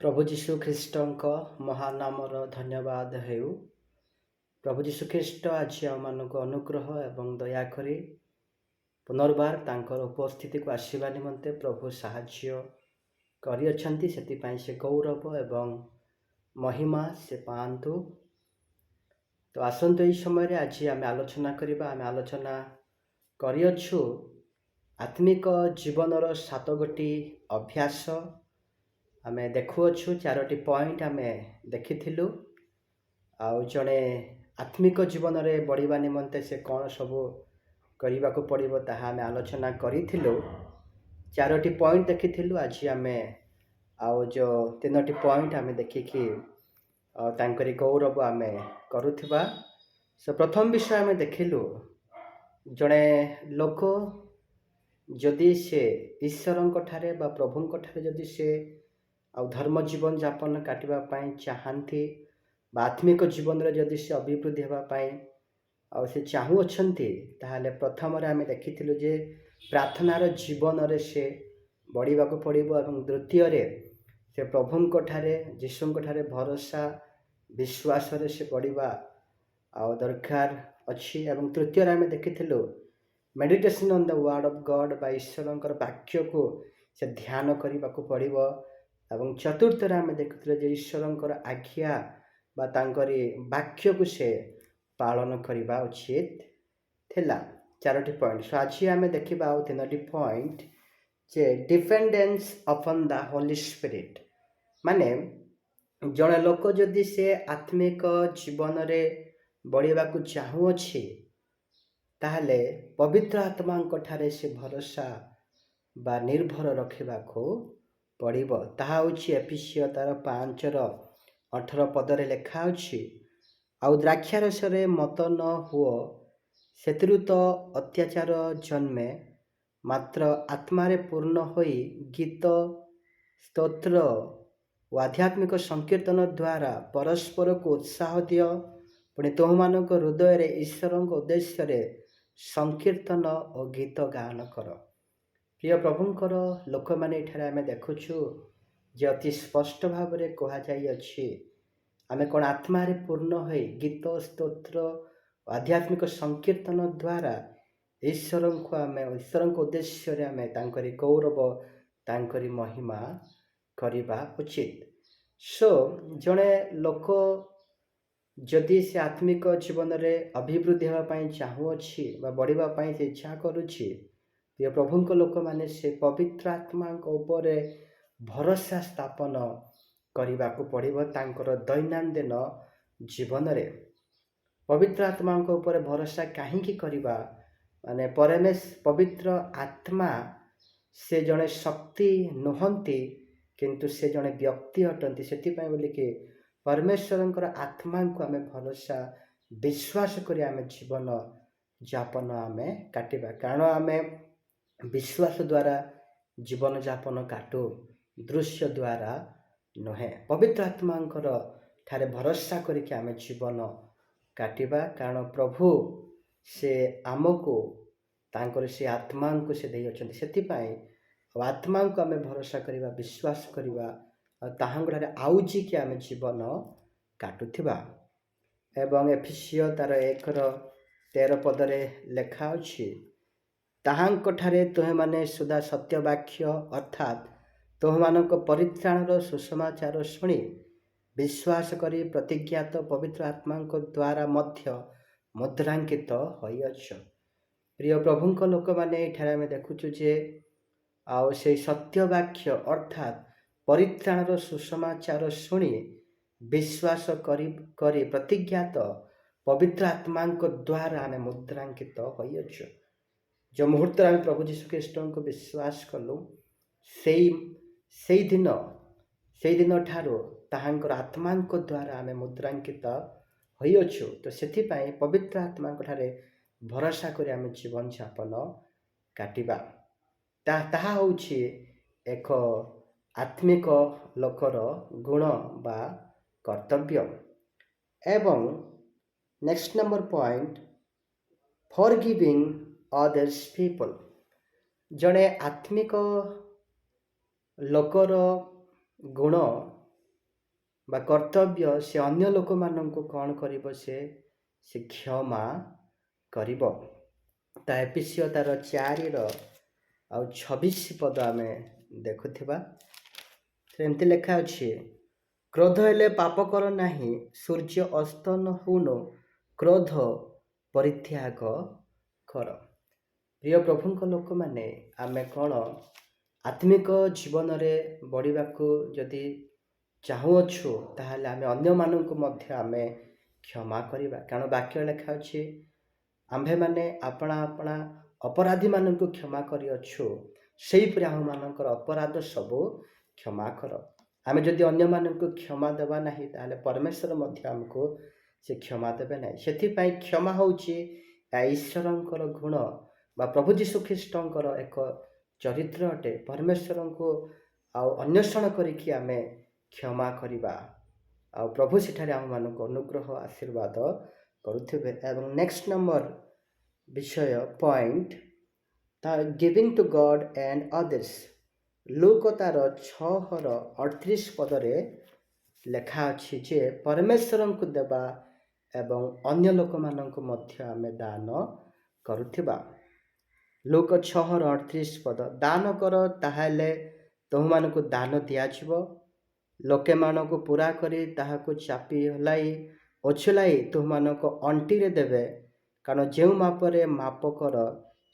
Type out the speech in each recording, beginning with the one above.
ପ୍ରଭୁ ଯୀଶୁ ଖ୍ରୀଷ୍ଟଙ୍କ ମହାନାମର ଧନ୍ୟବାଦ ହେଉ। ପ୍ରଭୁ ଯୀଶୁ ଖ୍ରୀଷ୍ଟ ଆଜି ଆମମାନଙ୍କୁ ଅନୁଗ୍ରହ ଏବଂ ଦୟାକରି ପୁନର୍ବାର ତାଙ୍କର ଉପସ୍ଥିତିକୁ ଆସିବା ନିମନ୍ତେ ପ୍ରଭୁ ସାହାଯ୍ୟ କରିଅଛନ୍ତି। ସେଥିପାଇଁ ସେ ଗୌରବ ଏବଂ ମହିମା ସେ ପାଆନ୍ତୁ। ତ ଆସନ୍ତୁ, ଏହି ସମୟରେ ଆଜି ଆମେ ଆଲୋଚନା କରିବା। ଆମେ ଆଲୋଚନା କରିଅଛୁ ଆତ୍ମିକ ଜୀବନର ସାତ ଗୋଟି ଅଭ୍ୟାସ ଆମେ ଦେଖୁଅଛୁ। ଚାରୋଟି ପଏଣ୍ଟ ଆମେ ଦେଖିଥିଲୁ ଆଉ ଜଣେ ଆତ୍ମିକ ଜୀବନରେ ବଢ଼ିବା ନିମନ୍ତେ ସେ କ'ଣ ସବୁ କରିବାକୁ ପଡ଼ିବ, ତାହା ଆମେ ଆଲୋଚନା କରିଥିଲୁ। ଚାରୋଟି ପଏଣ୍ଟ ଦେଖିଥିଲୁ। ଆଜି ଆମେ ଆଉ ଯେଉଁ ତିନୋଟି ପଏଣ୍ଟ ଆମେ ଦେଖିକି ଆଉ ତାଙ୍କରି ଗୌରବ ଆମେ କରୁଥିବା। ସେ ପ୍ରଥମ ବିଷୟ ଆମେ ଦେଖିଲୁ, ଜଣେ ଲୋକ ଯଦି ସେ ଈଶ୍ୱରଙ୍କ ଠାରେ ବା ପ୍ରଭୁଙ୍କ ଠାରେ ଯଦି ସେ ଆଉ ଧର୍ମ ଜୀବନ ଯାପନ କାଟିବା ପାଇଁ ଚାହାନ୍ତି ବା ଆତ୍ମିକ ଜୀବନରେ ଯଦି ସେ ଅଭିବୃଦ୍ଧି ହେବା ପାଇଁ ଆଉ ସେ ଚାହୁଁଅଛନ୍ତି, ତାହେଲେ ପ୍ରଥମରେ ଆମେ ଦେଖିଥିଲୁ ଯେ ପ୍ରାର୍ଥନାର ଜୀବନରେ ସେ ବଢ଼ିବାକୁ ପଡ଼ିବ ଏବଂ ଦ୍ୱିତୀୟରେ ସେ ପ୍ରଭୁଙ୍କ ଠାରେ, ଯୀଶୁଙ୍କ ଠାରେ ଭରସା ବିଶ୍ୱାସରେ ସେ ବଢ଼ିବା ଆଉ ଦରକାର ଅଛି ଏବଂ ତୃତୀୟରେ ଆମେ ଦେଖିଥିଲୁ meditation on the word of God ବା ଈଶ୍ୱରଙ୍କର ବାକ୍ୟକୁ ସେ ଧ୍ୟାନ କରିବାକୁ ପଡ଼ିବ ଏବଂ ଚତୁର୍ଥରେ ଆମେ ଦେଖୁଥିଲେ ଯେ ଈଶ୍ୱରଙ୍କର ଆଜ୍ଞା ବା ତାଙ୍କରି ବାକ୍ୟକୁ ସେ ପାଳନ କରିବା ଉଚିତ ଥିଲା। ଚାରୋଟି ପଏଣ୍ଟ। ସୋ ଆଜି ଆମେ ଦେଖିବା ଆଉ ତିନୋଟି ପଏଣ୍ଟ ଯେ dependence upon the Holy Spirit, ମାନେ ଜଣେ ଲୋକ ଯଦି ସେ ଆତ୍ମିକ ଜୀବନରେ ବଢ଼ିବାକୁ ଚାହୁଁଅଛି, ତାହେଲେ ପବିତ୍ର ଆତ୍ମାଙ୍କ ଠାରେ ସେ ଭରସା ବା ନିର୍ଭର ରଖିବାକୁ ପଡ଼ିବ। ତାହା ହେଉଛି ଏଫିସୀୟ ତାର 5ର 18 ପଦରେ ଲେଖା ଅଛି, "ଆଉ ଦ୍ରାକ୍ଷାରସରେ ମତ୍ତ ନ ହୁଅ, ସେଥିରୁ ତ ଅତ୍ୟାଚାର ଜନ୍ମେ। ମାତ୍ର ଆତ୍ମାରେ ପୂର୍ଣ୍ଣ ହୋଇ ଗୀତ, ସ୍ତୋତ୍ର ଓ ଆଧ୍ୟାତ୍ମିକ ସଂକୀର୍ତ୍ତନ ଦ୍ୱାରା ପରସ୍ପରକୁ ଉତ୍ସାହ ଦିଅ। ପୁଣି ତୁମମାନଙ୍କ ହୃଦୟରେ ଈଶ୍ୱରଙ୍କ ଉଦ୍ଦେଶ୍ୟରେ ସଂକୀର୍ତ୍ତନ ଓ ଗୀତ ଗାନ କର।" ପ୍ରିୟ ପ୍ରଭୁଙ୍କର ଲୋକମାନେ, ଏଠାରେ ଆମେ ଦେଖୁଛୁ ଯେ ଅତି ସ୍ପଷ୍ଟ ଭାବରେ କୁହାଯାଇଅଛି, ଆମେ କ'ଣ ଆତ୍ମାରେ ପୂର୍ଣ୍ଣ ହୋଇ ଗୀତ, ସ୍ତୋତ୍ର, ଆଧ୍ୟାତ୍ମିକ ସଂକୀର୍ତ୍ତନ ଦ୍ୱାରା ଈଶ୍ୱରଙ୍କୁ ଆମେ, ଈଶ୍ୱରଙ୍କ ଉଦ୍ଦେଶ୍ୟରେ ଆମେ ତାଙ୍କରି ଗୌରବ, ତାଙ୍କରି ମହିମା କରିବା ଉଚିତ। ସୋ ଜଣେ ଲୋକ ଯଦି ସେ ଆତ୍ମିକ ଜୀବନରେ ଅଭିବୃଦ୍ଧି ହେବା ପାଇଁ ଚାହୁଁଅଛି ବା ବଢ଼ିବା ପାଇଁ ସେ ଇଚ୍ଛା କରୁଛି, ପ୍ରିୟ ପ୍ରଭୁଙ୍କ ଲୋକମାନେ, ସେ ପବିତ୍ର ଆତ୍ମାଙ୍କ ଉପରେ ଭରସା ସ୍ଥାପନ କରିବାକୁ ପଡ଼ିବ ତାଙ୍କର ଦୈନନ୍ଦିନ ଜୀବନରେ। ପବିତ୍ର ଆତ୍ମାଙ୍କ ଉପରେ ଭରସା କାହିଁକି କରିବା? ମାନେ ପବିତ୍ର ଆତ୍ମା ସେ ଜଣେ ଶକ୍ତି ନୁହନ୍ତି, କିନ୍ତୁ ସେ ଜଣେ ବ୍ୟକ୍ତି ଅଟନ୍ତି। ସେଥିପାଇଁ ବୋଲିକି ପରମେଶ୍ୱରଙ୍କର ଆତ୍ମାଙ୍କୁ ଆମେ ଭରସା ବିଶ୍ୱାସ କରି ଆମେ ଜୀବନ ଯାପନ ଆମେ କାଟିବା, କାରଣ ଆମେ ବିଶ୍ୱାସ ଦ୍ୱାରା ଜୀବନଯାପନ କାଟୁ, ଦୃଶ୍ୟ ଦ୍ୱାରା ନୁହେଁ। ପବିତ୍ର ଆତ୍ମାଙ୍କର ଠାରେ ଭରସା କରିକି ଆମେ ଜୀବନ କାଟିବା, କାରଣ ପ୍ରଭୁ ସେ ଆମକୁ ତାଙ୍କର ସେ ଆତ୍ମାଙ୍କୁ ସେ ଦେଇଅଛନ୍ତି। ସେଥିପାଇଁ ଆଉ ଆତ୍ମାଙ୍କୁ ଆମେ ଭରସା କରିବା, ବିଶ୍ୱାସ କରିବା ଆଉ ତାହାଙ୍କ ଠାରେ ଆଉଜିକି ଆମେ ଜୀବନ କାଟୁଥିବା। ଏବଂ ଏଫିସୀୟ ତାର 1ର 13 ପଦରେ ଲେଖା ଅଛି, "ତାହାଙ୍କଠାରେ ତୁମେମାନେ ସୁଦ୍ଧା ସତ୍ୟ ବାକ୍ୟ, ଅର୍ଥାତ୍ ତୁମମାନଙ୍କ ପରିତ୍ରାଣର ସୁସମାଚାର ଶୁଣି ବିଶ୍ୱାସ କରି ପ୍ରତିଜ୍ଞାତ ପବିତ୍ର ଆତ୍ମାଙ୍କ ଦ୍ୱାରା ମଧ୍ୟ ମୁଦ୍ରାଙ୍କିତ ହୋଇଅଛ।" ପ୍ରିୟ ପ୍ରଭୁଙ୍କ ଲୋକମାନେ, ଏଠାରେ ଆମେ ଦେଖୁଛୁ ଯେ ଆଉ ସେଇ ସତ୍ୟ ବାକ୍ୟ, ଅର୍ଥାତ୍ ପରିତ୍ରାଣର ସୁସମାଚାର ଶୁଣି ବିଶ୍ୱାସ କରି କରି ପ୍ରତିଜ୍ଞାତ ପବିତ୍ର ଆତ୍ମାଙ୍କ ଦ୍ୱାରା ଆମେ ମୁଦ୍ରାଙ୍କିତ ହୋଇଅଛୁ। ଯେଉଁ ମୁହୂର୍ତ୍ତରେ ଆମେ ପ୍ରଭୁ ଯୀଶୁ ଖ୍ରୀଷ୍ଟଙ୍କୁ ବିଶ୍ୱାସ କଲୁ, ସେଇଦିନ ଠାରୁ ତାହାଙ୍କର ଆତ୍ମାଙ୍କ ଦ୍ୱାରା ଆମେ ମୁଦ୍ରାଙ୍କିତ ହୋଇଅଛୁ। ତ ସେଥିପାଇଁ ପବିତ୍ର ଆତ୍ମାଙ୍କ ଠାରେ ଭରସା କରି ଆମେ ଜୀବନଯାପନ କାଟିବା। ତାହା ହେଉଛି ଏକ ଆତ୍ମିକ ଲୋକର ଗୁଣ ବା କର୍ତ୍ତବ୍ୟ। ଏବଂ next number point, forgiving others people। ଜଣେ ଆତ୍ମିକ ଲୋକର ଗୁଣ ବା କର୍ତ୍ତବ୍ୟ, ସେ ଅନ୍ୟ ଲୋକମାନଙ୍କୁ କ'ଣ କରିବ? ସେ କ୍ଷମା କରିବ। ତା ଏଫିସୀୟ ତାର 4ର ଆଉ 26 ପଦ ଆମେ ଦେଖୁଥିବା। ଏମିତି ଲେଖା ଅଛି, "କ୍ରୋଧ ହେଲେ ପାପ କର ନାହିଁ, ସୂର୍ଯ୍ୟ ଅସ୍ତ ନ ହଉଣୁ କ୍ରୋଧ ପରିତ୍ୟାଗ କର।" ପ୍ରିୟ ପ୍ରଭୁଙ୍କ ଲୋକମାନେ, ଆମେ କ'ଣ ଆତ୍ମିକ ଜୀବନରେ ବଢ଼ିବାକୁ ଯଦି ଚାହୁଁଅଛୁ, ତାହେଲେ ଆମେ ଅନ୍ୟମାନଙ୍କୁ ମଧ୍ୟ ଆମେ କ୍ଷମା କରିବା। କାରଣ ବାକ୍ୟ ଲେଖା ଅଛି, "ଆମ୍ଭେମାନେ ଆପଣା ଆପଣା ଅପରାଧୀମାନଙ୍କୁ କ୍ଷମା କରିଅଛୁ, ସେହିପରି ଆମ୍ଭମାନଙ୍କର ଅପରାଧ ସବୁ କ୍ଷମା କର।" ଆମେ ଯଦି ଅନ୍ୟମାନଙ୍କୁ କ୍ଷମା ଦେବା ନାହିଁ, ତାହେଲେ ପରମେଶ୍ୱର ମଧ୍ୟ ଆମକୁ ସେ କ୍ଷମା ଦେବେ ନାହିଁ। ସେଥିପାଇଁ କ୍ଷମା ହେଉଛି ଈଶ୍ୱରଙ୍କର ଗୁଣ ବା ପ୍ରଭୁ ଯୀଶୁ ଖ୍ରୀଷ୍ଟଙ୍କର ଏକ ଚରିତ୍ର ଅଟେ। ପରମେଶ୍ୱରଙ୍କୁ ଆଉ ଅନ୍ୱେଷଣ କରିକି ଆମେ କ୍ଷମା କରିବା, ଆଉ ପ୍ରଭୁ ସେଠାରେ ଆମମାନଙ୍କୁ ଅନୁଗ୍ରହ ଆଶୀର୍ବାଦ କରୁଥିବେ। ଏବଂ ନେକ୍ସଟ ନମ୍ବର ବିଷୟ, ପଏଣ୍ଟ ତା giving to God and others। ଲୁକ ତାର 6ର 38 ପଦରେ ଲେଖା ଅଛି ଯେ ପରମେଶ୍ୱରଙ୍କୁ ଦେବା ଏବଂ ଅନ୍ୟ ଲୋକମାନଙ୍କୁ ମଧ୍ୟ ଆମେ ଦାନ କରୁଥିବା। ଲୁକ 6ର 38 ପଦ, "ଦାନ କର, ତାହେଲେ ତୁମମାନଙ୍କୁ ଦାନ ଦିଆଯିବ। ଲୋକମାନଙ୍କୁ ପୂରା କରି ତାହାକୁ ଚାପି ହଲାଇ ଉଛୁଳାଇ ତୁମମାନଙ୍କ ଅଣ୍ଟିରେ ଦେବେ। କାରଣ ଯେଉଁ ମାପରେ ମାପ କର,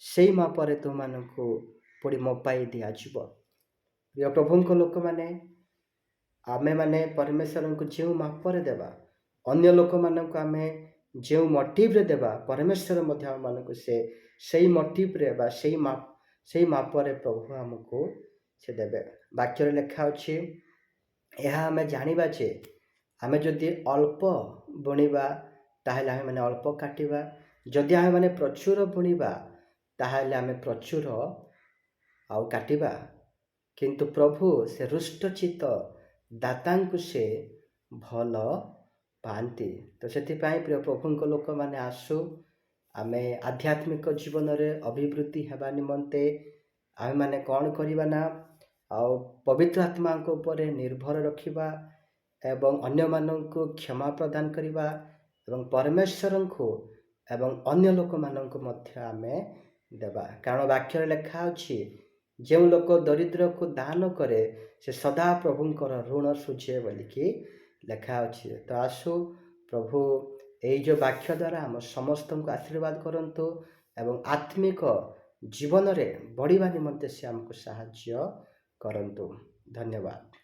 ସେଇ ମାପରେ ତୁମମାନଙ୍କୁ ପୁଣି ମପାଇ ଦିଆଯିବ।" ପ୍ରିୟ ପ୍ରଭୁଙ୍କ ଲୋକମାନେ, ଆମେମାନେ ପରମେଶ୍ୱରଙ୍କୁ ଯେଉଁ ମାପରେ ଦେବା, ଅନ୍ୟ ଲୋକମାନଙ୍କୁ ଆମେ ଯେଉଁ ମୋଟିଭରେ ଦେବା, ପରମେଶ୍ୱର ମଧ୍ୟ ଆମମାନଙ୍କୁ ସେ ସେଇ ମୋଟିଭରେ ବା ସେଇ ମାପରେ ପ୍ରଭୁ ଆମକୁ ସେ ଦେବେ। ବାକ୍ୟରେ ଲେଖା ଅଛି, ଏହା ଆମେ ଜାଣିବା ଯେ ଆମେ ଯଦି ଅଳ୍ପ ବୁଣିବା, ତାହେଲେ ଆମେମାନେ ଅଳ୍ପ କାଟିବା। ଯଦି ଆମେମାନେ ପ୍ରଚୁର ବୁଣିବା, ତାହେଲେ ଆମେ ପ୍ରଚୁର ଆଉ କାଟିବା। କିନ୍ତୁ ପ୍ରଭୁ ସେ ହୃଷ୍ଟଚିତ୍ତ ଦାତାଙ୍କୁ ସେ ଭଲ ପାଆନ୍ତି। ତ ସେଥିପାଇଁ ପ୍ରିୟ ପ୍ରଭୁଙ୍କ ଲୋକମାନେ, ଆସୁ ଆମେ ଆଧ୍ୟାତ୍ମିକ ଜୀବନରେ ଅଭିବୃଦ୍ଧି ହେବା ନିମନ୍ତେ ଆମେମାନେ କ'ଣ କରିବା ନା ଆଉ ପବିତ୍ର ଆତ୍ମାଙ୍କ ଉପରେ ନିର୍ଭର ରଖିବା ଏବଂ ଅନ୍ୟମାନଙ୍କୁ କ୍ଷମା ପ୍ରଦାନ କରିବା ଏବଂ ପରମେଶ୍ୱରଙ୍କୁ ଏବଂ ଅନ୍ୟ ଲୋକମାନଙ୍କୁ ମଧ୍ୟ ଆମେ ଦେବା। କାରଣ ବାକ୍ୟରେ ଲେଖା ଅଛି, ଯେଉଁ ଲୋକ ଦରିଦ୍ରକୁ ଦାନ କରେ, ସେ ସଦା ପ୍ରଭୁଙ୍କର ଋଣ ସୁଝେ ବୋଲିକି ଲେଖା ଅଛି। ତ ଆସୁ ପ୍ରଭୁ ଏଇ ଯେଉଁ ବାକ୍ୟ ଦ୍ୱାରା ଆମ ସମସ୍ତଙ୍କୁ ଆଶୀର୍ବାଦ କରନ୍ତୁ ଏବଂ ଆତ୍ମିକ ଜୀବନରେ ବଢ଼ିବା ନିମନ୍ତେ ସେ ଆମକୁ ସାହାଯ୍ୟ କରନ୍ତୁ। ଧନ୍ୟବାଦ।